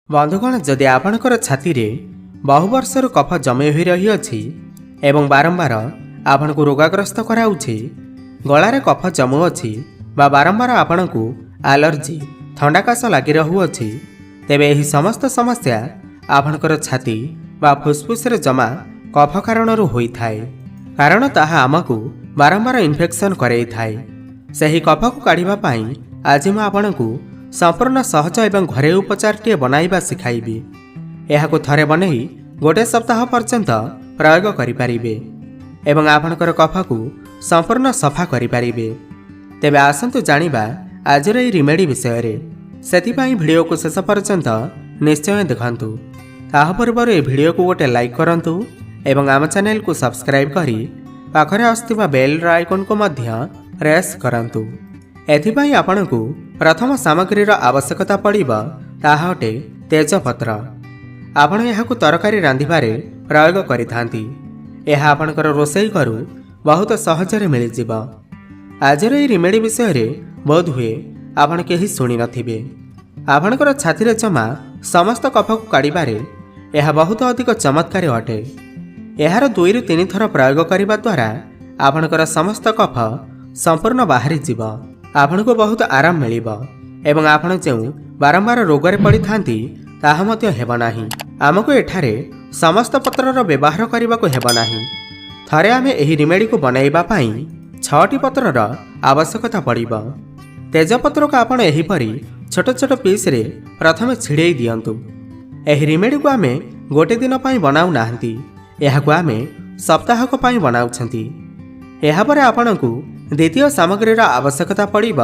ବନ୍ଧୁଗଣ, ଯଦି ଆପଣଙ୍କର ଛାତିରେ ବହୁ ବର୍ଷରୁ କଫ ଜମି ହୋଇ ରହିଅଛି ଏବଂ ବାରମ୍ବାର ଆପଣଙ୍କୁ ରୋଗାଗ୍ରସ୍ତ କରାଉଛି, ଗଳାରେ କଫ ଜମୁଅଛି ବା ବାରମ୍ବାର ଆପଣଙ୍କୁ ଆଲର୍ଜି, ଥଣ୍ଡା କାଶ ଲାଗି ରହୁଅଛି, ତେବେ ଏହି ସମସ୍ତ ସମସ୍ୟା ଆପଣଙ୍କର ଛାତି ବା ଫୁସଫୁସରେ ଜମା କଫ କାରଣରୁ ହୋଇଥାଏ। କାରଣ ତାହା ଆମକୁ ବାରମ୍ବାର ଇନଫେକ୍ସନ୍ କରାଇଥାଏ। ସେହି କଫକୁ କାଢ଼ିବା ପାଇଁ ଆଜି ମୁଁ ଆପଣଙ୍କୁ ସମ୍ପୂର୍ଣ୍ଣ ସହଜ ଏବଂ ଘରୋଇ ଉପଚାରଟିଏ ବନାଇବା ଶିଖାଇବି। ଏହାକୁ ଥରେ ବନେଇ ଗୋଟେ ସପ୍ତାହ ପର୍ଯ୍ୟନ୍ତ ପ୍ରୟୋଗ କରିପାରିବେ ଏବଂ ଆପଣଙ୍କର କଫକୁ ସମ୍ପୂର୍ଣ୍ଣ ସଫା କରିପାରିବେ। ତେବେ ଆସନ୍ତୁ ଜାଣିବା ଆଜିର ଏହି ରିମେଡ଼ି ବିଷୟରେ। ସେଥିପାଇଁ ଭିଡ଼ିଓକୁ ଶେଷ ପର୍ଯ୍ୟନ୍ତ ନିଶ୍ଚୟ ଦେଖନ୍ତୁ। ତାହା ପୂର୍ବରୁ ଏହି ଭିଡ଼ିଓକୁ ଗୋଟେ ଲାଇକ୍ କରନ୍ତୁ ଏବଂ ଆମ ଚ୍ୟାନେଲକୁ ସବସ୍କ୍ରାଇବ୍ କରି ପାଖରେ ଆସୁଥିବା ବେଲ୍ର ଆଇକନ୍କୁ ମଧ୍ୟ ପ୍ରେସ୍ କରନ୍ତୁ। ଏଥିପାଇଁ ଆପଣଙ୍କୁ ପ୍ରଥମ ସାମଗ୍ରୀର ଆବଶ୍ୟକତା ପଡ଼ିବ, ତାହା ଅଟେ ତେଜପତ୍ର। ଆପଣ ଏହାକୁ ତରକାରୀ ରାନ୍ଧିବାରେ ପ୍ରୟୋଗ କରିଥାନ୍ତି। ଏହା ଆପଣଙ୍କର ରୋଷେଇ ଘରୁ ବହୁତ ସହଜରେ ମିଳିଯିବ। ଆଜିର ଏହି ରିମେଡ଼ି ବିଷୟରେ ବୋଧହୁଏ ଆପଣ କେହି ଶୁଣିନଥିବେ। ଆପଣଙ୍କର ଛାତିରେ ଜମା ସମସ୍ତ କଫକୁ କାଢ଼ିବାରେ ଏହା ବହୁତ ଅଧିକ ଚମତ୍କାରୀ ଅଟେ। ଏହାର 2ରୁ 3 ଥର ପ୍ରୟୋଗ କରିବା ଦ୍ୱାରା ଆପଣଙ୍କର ସମସ୍ତ କଫ ସମ୍ପୂର୍ଣ୍ଣ ବାହାରିଯିବ, ଆପଣଙ୍କୁ ବହୁତ ଆରାମ ମିଳିବ ଏବଂ ଆପଣ ଯେଉଁ ବାରମ୍ବାର ରୋଗରେ ପଡ଼ିଥାନ୍ତି, ତାହା ମଧ୍ୟ ହେବ ନାହିଁ। ଆମକୁ ଏଠାରେ ସମସ୍ତ ପତ୍ରର ବ୍ୟବହାର କରିବାକୁ ହେବ ନାହିଁ। ଥରେ ଆମେ ଏହି ରିମେଡ଼ିକୁ ବନାଇବା ପାଇଁ ଛଅଟି ପତ୍ରର ଆବଶ୍ୟକତା ପଡ଼ିବ। ତେଜପତ୍ରକୁ ଆପଣ ଏହିପରି ଛୋଟ ଛୋଟ ପିସ୍ରେ ପ୍ରଥମେ ଛିଡ଼େଇ ଦିଅନ୍ତୁ। ଏହି ରିମେଡ଼ିକୁ ଆମେ ଗୋଟେ ଦିନ ପାଇଁ ବନାଉନାହାନ୍ତି, ଏହାକୁ ଆମେ ସପ୍ତାହକ ପାଇଁ ବନାଉଛନ୍ତି। ଏହାପରେ ଆପଣଙ୍କୁ ଦ୍ୱିତୀୟ ସାମଗ୍ରୀର ଆବଶ୍ୟକତା ପଡ଼ିବ,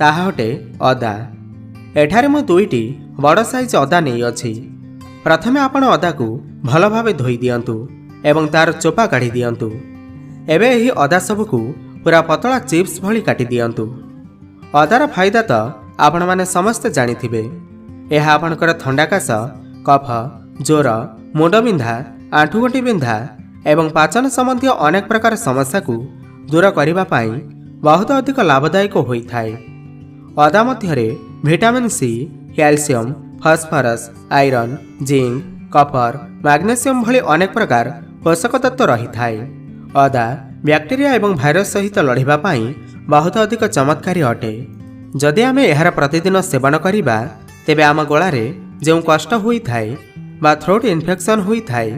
ତାହା ଅଟେ ଅଦା। ଏଠାରେ ମୁଁ ଦୁଇଟି ବଡ଼ ସାଇଜ୍ ଅଦା ନେଇଅଛି। ପ୍ରଥମେ ଆପଣ ଅଦାକୁ ଭଲ ଭାବେ ଧୋଇ ଦିଅନ୍ତୁ ଏବଂ ତାର ଚୋପା କାଢ଼ି ଦିଅନ୍ତୁ। ଏବେ ଏହି ଅଦା ସବୁକୁ ପୁରା ପତଳା ଚିପ୍ସ ଭଳି କାଟି ଦିଅନ୍ତୁ। ଅଦାର ଫାଇଦା ତ ଆପଣମାନେ ସମସ୍ତେ ଜାଣିଥିବେ। ଏହା ଆପଣଙ୍କର ଥଣ୍ଡା କାଶ, କଫ, ଜ୍ୱର, ମୁଣ୍ଡବିନ୍ଧା, ଆଣ୍ଠୁଗଣ୍ଠି ବିନ୍ଧା ଏବଂ ପାଚନ ସମ୍ବନ୍ଧୀୟ ଅନେକ ପ୍ରକାର ସମସ୍ୟାକୁ ଦୂର କରିବା ପାଇଁ ବହୁତ ଅଧିକ ଲାଭଦାୟକ ହୋଇଥାଏ। ଅଦା ମଧ୍ୟରେ vitamin C, calcium, phosphorus, iron, zinc, କପର, magnesium ଭଳି ଅନେକ ପ୍ରକାର ପୋଷକ ତତ୍ତ୍ୱ ରହିଥାଏ। ଅଦା ବ୍ୟାକ୍ଟେରିଆ ଏବଂ ଭାଇରସ ସହିତ ଲଢ଼ିବା ପାଇଁ ବହୁତ ଅଧିକ ଚମତ୍କାରୀ ଅଟେ। ଯଦି ଆମେ ଏହାର ପ୍ରତିଦିନ ସେବନ କରିବା, ତେବେ ଆମ ଗଳାରେ ଯେଉଁ କଷ୍ଟ ହୋଇଥାଏ ବା ଥ୍ରୋଟ୍ ଇନଫେକ୍ସନ୍ ହୋଇଥାଏ,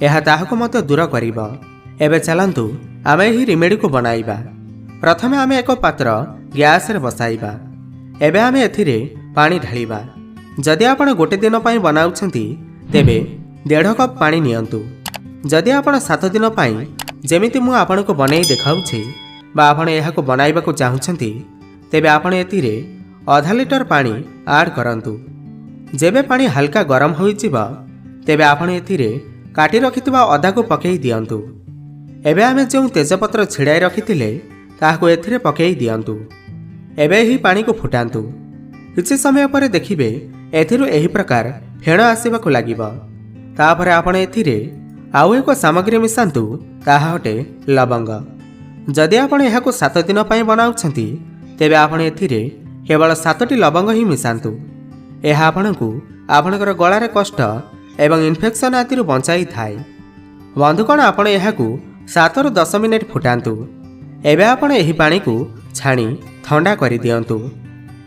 ଏହା ତାହାକୁ ମଧ୍ୟ ଦୂର କରିବ। ଏବେ ଚାଲନ୍ତୁ ଆମେ ଏହି ରିମେଡ଼ିକୁ ବନାଇବା। ପ୍ରଥମେ ଆମେ ଏକ ପାତ୍ର ଗ୍ୟାସରେ ବସାଇବା। ଏବେ ଆମେ ଏଥିରେ ପାଣି ଢାଳିବା। ଯଦି ଆପଣ ଗୋଟେ ଦିନ ପାଇଁ ବନାଉଛନ୍ତି, ତେବେ 1.5 କପ୍ ପାଣି ନିଅନ୍ତୁ। ଯଦି ଆପଣ 7 ଦିନ ପାଇଁ, ଯେମିତି ମୁଁ ଆପଣଙ୍କୁ ବନେଇ ଦେଖାଉଛି, ବା ଆପଣ ଏହାକୁ ବନାଇବାକୁ ଚାହୁଁଛନ୍ତି, ତେବେ ଆପଣ ଏଥିରେ ଅଧା ଲିଟର ପାଣି ଆଡ଼୍ କରନ୍ତୁ। ଯେବେ ପାଣି ହାଲକା ଗରମ ହୋଇଯିବ, ତେବେ ଆପଣ ଏଥିରେ କାଟି ରଖିଥିବା ଅଦାକୁ ପକାଇ ଦିଅନ୍ତୁ। ଏବେ ଆମେ ଯେଉଁ ତେଜପତ୍ର ଛିଡ଼ାଇ ରଖିଥିଲେ, ତାହାକୁ ଏଥିରେ ପକାଇ ଦିଅନ୍ତୁ। ଏବେ ଏହି ପାଣିକୁ ଫୁଟାନ୍ତୁ। କିଛି ସମୟ ପରେ ଦେଖିବେ, ଏଥିରୁ ଏହି ପ୍ରକାର ଫେଣ ଆସିବାକୁ ଲାଗିବ। ତାପରେ ଆପଣ ଏଥିରେ ଆଉ ଏକ ସାମଗ୍ରୀ ମିଶାନ୍ତୁ, ତାହା ଅଟେ ଲବଙ୍ଗ। ଯଦି ଆପଣ ଏହାକୁ 7 ଦିନ ପାଇଁ ବନାଉଛନ୍ତି, ତେବେ ଆପଣ ଏଥିରେ କେବଳ ସାତଟି ଲବଙ୍ଗ ହିଁ ମିଶାନ୍ତୁ। ଏହା ଆପଣଙ୍କୁ ଆପଣଙ୍କର ଗଳାରେ କଷ୍ଟ ଏବଂ ଇନଫେକ୍ସନ୍ ଆଦିରୁ ବଞ୍ଚାଇଥାଏ। ବନ୍ଧୁଗଣ, ଆପଣ ଏହାକୁ 7ରୁ 10 ମିନିଟ୍ ଫୁଟାନ୍ତୁ। ଏବେ ଆପଣ ଏହି ପାଣିକୁ ଛାଣି ଥଣ୍ଡା କରିଦିଅନ୍ତୁ।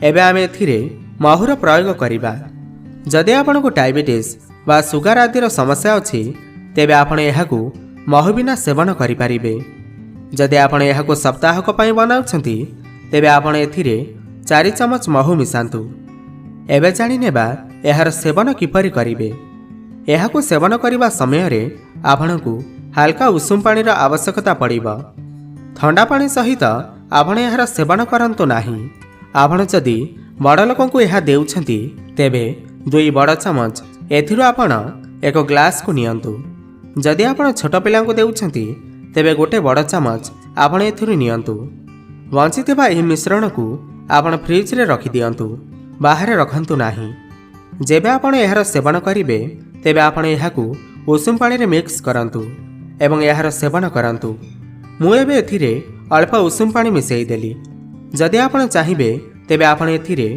ଏବେ ଆମେ ଏଥିରେ ମହୁର ପ୍ରୟୋଗ କରିବା। ଯଦି ଆପଣଙ୍କୁ ଡାଇବେଟିସ୍ ବା ସୁଗାର ଆଦିର ସମସ୍ୟା ଅଛି, ତେବେ ଆପଣ ଏହାକୁ ମହୁ ବିନା ସେବନ କରିପାରିବେ। ଯଦି ଆପଣ ଏହାକୁ ସପ୍ତାହକ ପାଇଁ ବନାଉଛନ୍ତି, ତେବେ ଆପଣ ଏଥିରେ 4 ଚାମଚ ମହୁ ମିଶାନ୍ତୁ। ଏବେ ଜାଣିନେବା ଏହାର ସେବନ କିପରି କରିବେ। ଏହାକୁ ସେବନ କରିବା ସମୟରେ ଆପଣଙ୍କୁ ହାଲକା ଉଷୁମ ପାଣିର ଆବଶ୍ୟକତା ପଡ଼ିବ। ଥଣ୍ଡା ପାଣି ସହିତ ଆପଣ ଏହାର ସେବନ କରନ୍ତୁ ନାହିଁ। ଆପଣ ଯଦି ବଡ଼ ଲୋକଙ୍କୁ ଏହା ଦେଉଛନ୍ତି, ତେବେ 2 ବଡ଼ ଚାମଚ ଏଥିରୁ ଆପଣ ଏକ ଗ୍ଲାସକୁ ନିଅନ୍ତୁ। ଯଦି ଆପଣ ଛୋଟ ପିଲାଙ୍କୁ ଦେଉଛନ୍ତି, ତେବେ ଗୋଟେ ବଡ଼ ଚାମଚ ଆପଣ ଏଥିରୁ ନିଅନ୍ତୁ। ବଞ୍ଚିଥିବା ଏହି ମିଶ୍ରଣକୁ ଆପଣ ଫ୍ରିଜରେ ରଖିଦିଅନ୍ତୁ, ବାହାରେ ରଖନ୍ତୁ ନାହିଁ। ଯେବେ ଆପଣ ଏହାର ସେବନ କରିବେ, ତେବେ ଆପଣ ଏହାକୁ ଉଷୁମ ପାଣିରେ ମିକ୍ସ କରନ୍ତୁ ଏବଂ ଏହାର ସେବନ କରନ୍ତୁ। ମୁଁ ଏବେ ଏଥିରେ ଅଳ୍ପ ଉଷୁମ ପାଣି ମିଶାଇ ଦେଲି। ଯଦି ଆପଣ ଚାହିଁବେ, ତେବେ ଆପଣ ଏଥିରେ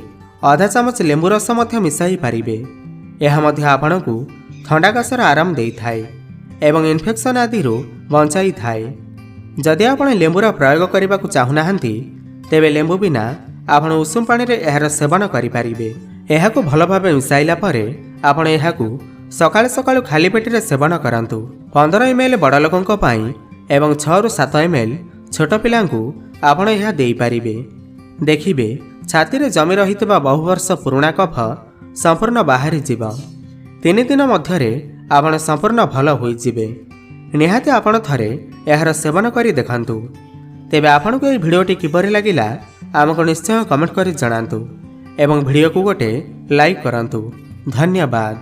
ଅଧା ଚାମଚ ଲେମ୍ବୁ ରସ ମଧ୍ୟ ମିଶାଇ ପାରିବେ। ଏହା ମଧ୍ୟ ଆପଣଙ୍କୁ ଥଣ୍ଡା କାଶର ଆରାମ ଦେଇଥାଏ ଏବଂ ଇନଫେକ୍ସନ୍ ଆଦିରୁ ବଞ୍ଚାଇଥାଏ। ଯଦି ଆପଣ ଲେମ୍ବୁର ପ୍ରୟୋଗ କରିବାକୁ ଚାହୁଁନାହାନ୍ତି, ତେବେ ଲେମ୍ବୁ ବିନା ଆପଣ ଉଷୁମ ପାଣିରେ ଏହାର ସେବନ କରିପାରିବେ। ଏହାକୁ ଭଲ ଭାବେ ମିଶାଇଲା ପରେ ଆପଣ ଏହାକୁ ସକାଳୁ ସକାଳୁ ଖାଲି ପେଟରେ ସେବନ କରନ୍ତୁ। 15 ଏମ୍ ଏଲ୍ ବଡ଼ ଲୋକଙ୍କ ପାଇଁ ଏବଂ 6ରୁ 7 ଏମ୍ ଏଲ୍ ଛୋଟ ପିଲାଙ୍କୁ ଆପଣ ଏହା ଦେଇପାରିବେ। ଦେଖିବେ, ଛାତିରେ ଜମି ରହିଥିବା ବହୁ ବର୍ଷ ପୁରୁଣା କଫ ସମ୍ପୂର୍ଣ୍ଣ ବାହାରିଯିବ। 3 ଦିନ ମଧ୍ୟରେ ଆପଣ ସମ୍ପୂର୍ଣ୍ଣ ଭଲ ହୋଇଯିବେ। ନିହାତି ଆପଣ ଥରେ ଏହାର ସେବନ କରି ଦେଖନ୍ତୁ। ତେବେ ଆପଣଙ୍କୁ ଏହି ଭିଡ଼ିଓଟି କିପରି ଲାଗିଲା, ଆମକୁ ନିଶ୍ଚୟ କମେଣ୍ଟ କରି ଜଣାନ୍ତୁ ଏବଂ ଭିଡ଼ିଓକୁ ଗୋଟେ ଲାଇକ୍ କରନ୍ତୁ। ଧନ୍ୟବାଦ।